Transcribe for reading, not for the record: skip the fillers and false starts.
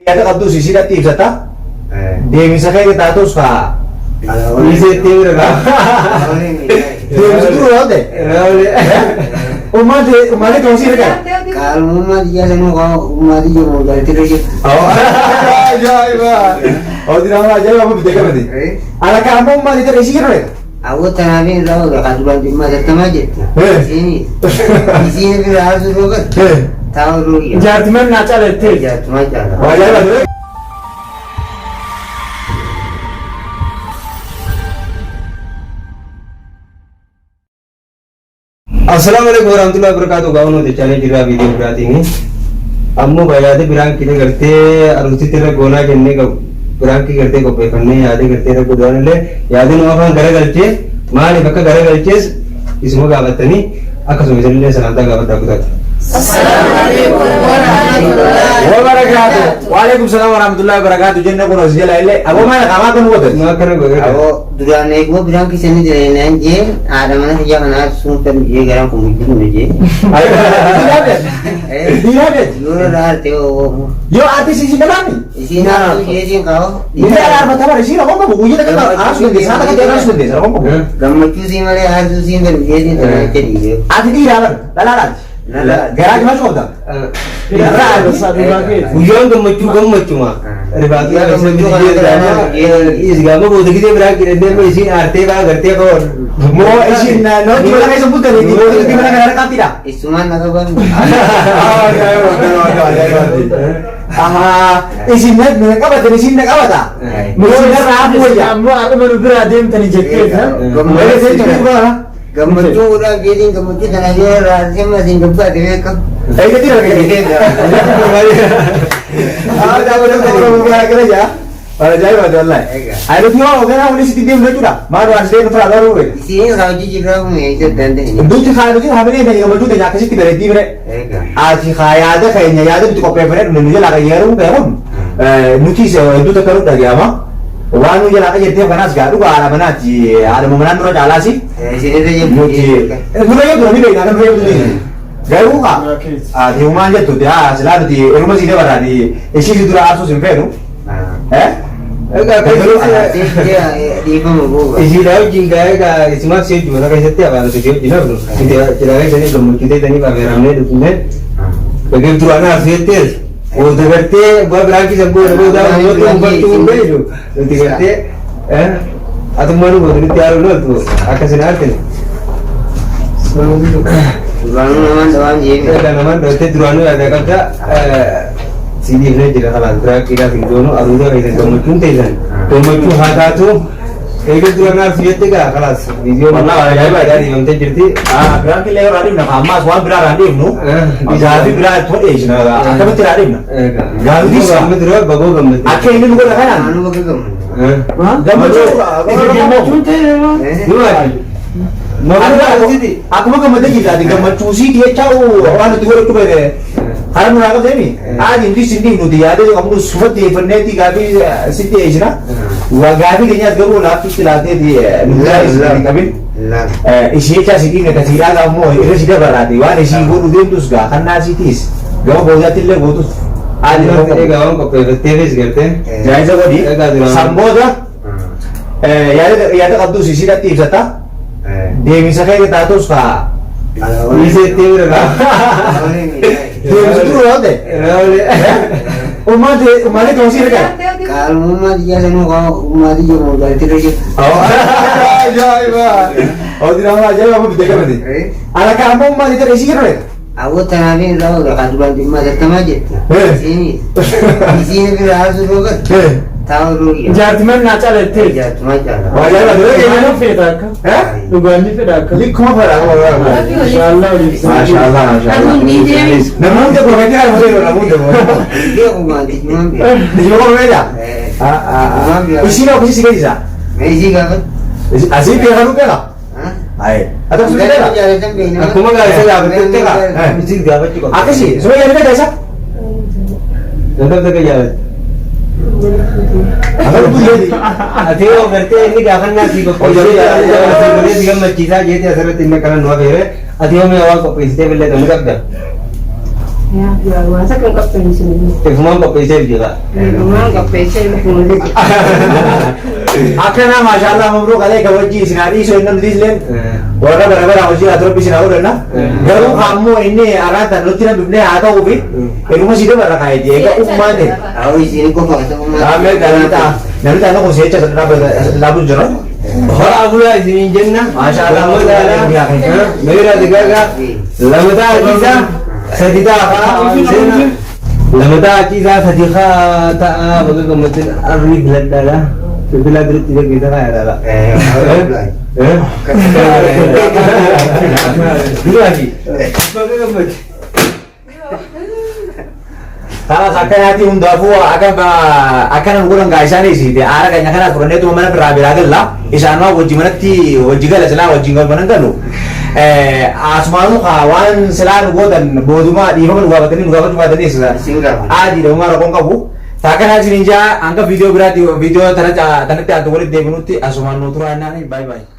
Yaada qabdus isiidhatti ibsata. Deemisa kee taatus kaa. Dhiiseettee bira gaa. Deemsa dura yoo ta'e. Uummaati uummaati toosii erga. Qaalummaa xiyyaa sanuu uummati jiru jaalatti irra jirtu. Ajaa'iba! Hojii nama ajaa'iba amma bitee qabate. Ala kaammoo uummaati ta'e isii irra. Awwa tanaaf hin raawwatu kan duraan dhimma tattamaa jirti. Isiin bira haasuu roobat taa'u ruuyya. Jaartiman naa calattee. Jaartumaa caala. Ajaa'iba ture. Assalaamu alaikum warahmatullahi wabarakatuh. Gaa'uun hojjechaa jirra viidiyoo biraatiin. Ammoo yaada biraan kile gartee aruusitti irra goonaa jennee qabu. Biraankii gartee qopheeffannee yaada gartee irra godhaan illee yaada nu afaan garagalchee maaliif akka garagalchees isuma gaafatanii akkasuma isinillee salaamtaa gaafadhaa kutaatu. Wabarakaatu. Waalaikum salaam warahmatullahi wabarakaatu jenne kun as jala illee aboo maal qaamaa kan hubatas. Maa akkana godhe. Awwa duraan eeguma biraan keessanii jireenyaan jee haadha mana xiyyaa kanaa sun kan jee garaan kun guddifne jee. Dhiiraa beeti. Yoo raarte oo Yoo artist isin dhalaani. isiin haasuu jeetiin qabu. Inni alaarfata bara isiin rakkoon qabu guyyaa takka aarsu dandeessa haata kan aarsu dandeessa rakkoon qabu. Gammachuu sii malee haasuu siin kan jeetiin sana jecha dhiisee. Ati dhiiraa bara dhalaadhaati. Garaa jimachuu qabda. Guyyaan gammachuu gammachuma. Rifaatuu keessatti gaama booda gisee biraan qidhannee amma isiin aartee baa gartee qaban. Moo isiin nooti mana keessa bultanii mootii mana kana harkattidha. Isumaan na qaban. Isin na qabatan isin na qabata. Isin na raafu wayya. Ammoo har'uma nu biraa deemtanii jettee. Gammachuu godhaa jeetiin gammachuu sana yoo raarte amma siin gabbaate beekamu. Eegatti argate. Ajaa'iba wallahi. Ani yoo gara wali sitti deemu jechuudha. Maal waan sitti fira garuu beeku. Isiin hojii jirraa kun eessa danda'e. Duuti kaa nuti hamilee keenya gammachuu keenya akkasitti bareeddii bire. Ati kaa yaada keenya yaada nuti qopheeffannee dhufne nu jalaa qayyaruu kee kun nuti hedduu takka nu dhaga'ama. Waan nu jalaa qayyarteef kanaas gaa dhugaa haadha manaati haadha manaan dura caalaasi. Isinirra Nuti jirtu. nurra jedhu ni beekna nurra jedhu ni. Garuu kaa ati humaan jettu haa silaa nuti eruma sii dabaraati ishii si dura aarsuus hin feenu. Dhiifama bu'uura. Isiidhaa wajjin gaa'ee gaa isumaaf si wajjin mana keessatti afaan osoo si wajjin hafnu. Cidhaa keessanii gammachuu teessanii afeeramnee dhufnee. Egaa duraan aarsu jettees booda gartee bu'aa biraan keessa booda booda booda hubbachuu hin beeknu. Nuti gartee atummaa nu booda nutti aaruu loltu akkasin aartine. Duraanuu namaan dhawaan jeemi. Egaa namaan dhootee duraanuu yaada qabda. Si dhiifnee jira kalaas biraa qiidhaaf hin goonu aruuza keessan gammachuun teessan gammachuu haa taatu. Eega duraan aarsu jette gaa kalaas viidiyoo Wallah, ajaa'iba. dhiifamtee jirti. Biraan killee yoo raadhifna ammaas waan biraa raadhifnu gaafii biraa itti hodheessina akkamitti raadhifna. Gaafii Gammachuu dura bagoo gammattee. Akka inni nu godha kanaan Naannoo bakka gammachuu. gammachuu Gammachuun ta'e. Akkuma gammadee jirta ati gammachuu sii jechaa waan nuti godhachuu beekne karaa nurraa qabdeemi. Ati nuti sin dhiifnu yaadee qabnu sufatti eeffanneetti gaafii sitti dhiyeessina. Gaafii keenyaas garuu laaftutti laatteeti nu biraa hin qabin. Ishee jechaa si dhiifne kasiidhaa ammoo irra si dabalaati waan ishii godhu deemtus gaa kannaa siitiis gama boodaatti illee gootus. Ati Egaa waan qopheeffatteefis gartee. Jaayisa godhi san booda yaada qabdus isiidhatti ibsata. Deemisa kee taatus kaa. Dhiiseettee bira gaa. Deemsa dura yoo ta'e. Uummaati uummaati toosii erga. Qaalummaa xiyyaa sanuu uummati jiru jaalatti irra jirtu. Ajaa'iba! Hojii nama ajaa'iba amma bitee qabate. Ala kaammoo uummaati ta'e isii irra. Awwa tanaaf hin raawwatu kan duraan dhimma tattamaa jirti. Isiin bira haasuu roobat taa'u ruuyya. Jaartiman naa calattee. Jaartumaa caala. Ajaa'iba ture. Dhugaan ni fedha akka. Dhugaan ni fedha akka. Likkuma fedha. Inshaallah waliif. Maashaallah maashaallah. Namoonni qofaatti kan hojjetu namoonni. Beeku maati jimaan beeku. Yoo qofaadha. Isiin akkasii si geessisa. Meesii gaafatu. Asii beekanuu beeka. Ayi. Ati akkasii beeka. Akkuma gaafisa gaafattee gaa. Isiin gaafachuu qabda. Akkasii suma yaadni beeka isa. Dandam takka jaalatti. Akka lubbuu jeeti. Ati yoo gartee inni gaafannaa si qopheessee si gammachiisaa jeetee asirratti inni akkana nu afeere ati yoo mi'a waan qopheessitee billee ta'u ni qabda. Yaa waan sakkan qopheessu. Ifumaan qopheessee jira. Waan qopheessee fuuldura. Akkana maashaallah mabruuk alayka wajji isin haa dhiisu inni nuti illeen warra bara bara hojii haa turabbi isin haa godhanna. Garuu ammoo inni araan nutti na dhufnee haa ta'uu fi erguma sii dabarra kaayete eega ummaan ta'e. Haa isiin qofa ta'uu Amee namni ta'a namni ta'a kun seecha dhaabu jira. Hora bulaa isiniin jenna. Maashaallah Gammadaadha. Meera digaagaa. Lama ta'a achiisaa sadi ta'a kaa. Lama ta'a achiisaa sadi kaa ta'a bakka gammachuun arrii filadhaadha. Bilbilaa duratti gaggeessa kaayadhaadha. Duraati. Bakka gammachuu. Kanas akkanatti hundaafuu akka akkana nu godhan gaa isaanis aara keenya kanaas fudhanneetuma mana biraa biraa galla isaan waa wajji manatti wajji gala silaa wajjin mana galu. Asumaanuu kaa waan silaa nu gootan boodumaa dhiifama nu gaafatanii nu gaafachuu baatanis aadiidha uumaa rakkoon qabu. Taakkanaa isin jaa hanga viidiyoo biraatti viidiyoo tanatti aantu walitti deebinutti asumaan nu turaa jennaan baay'ee baay'ee.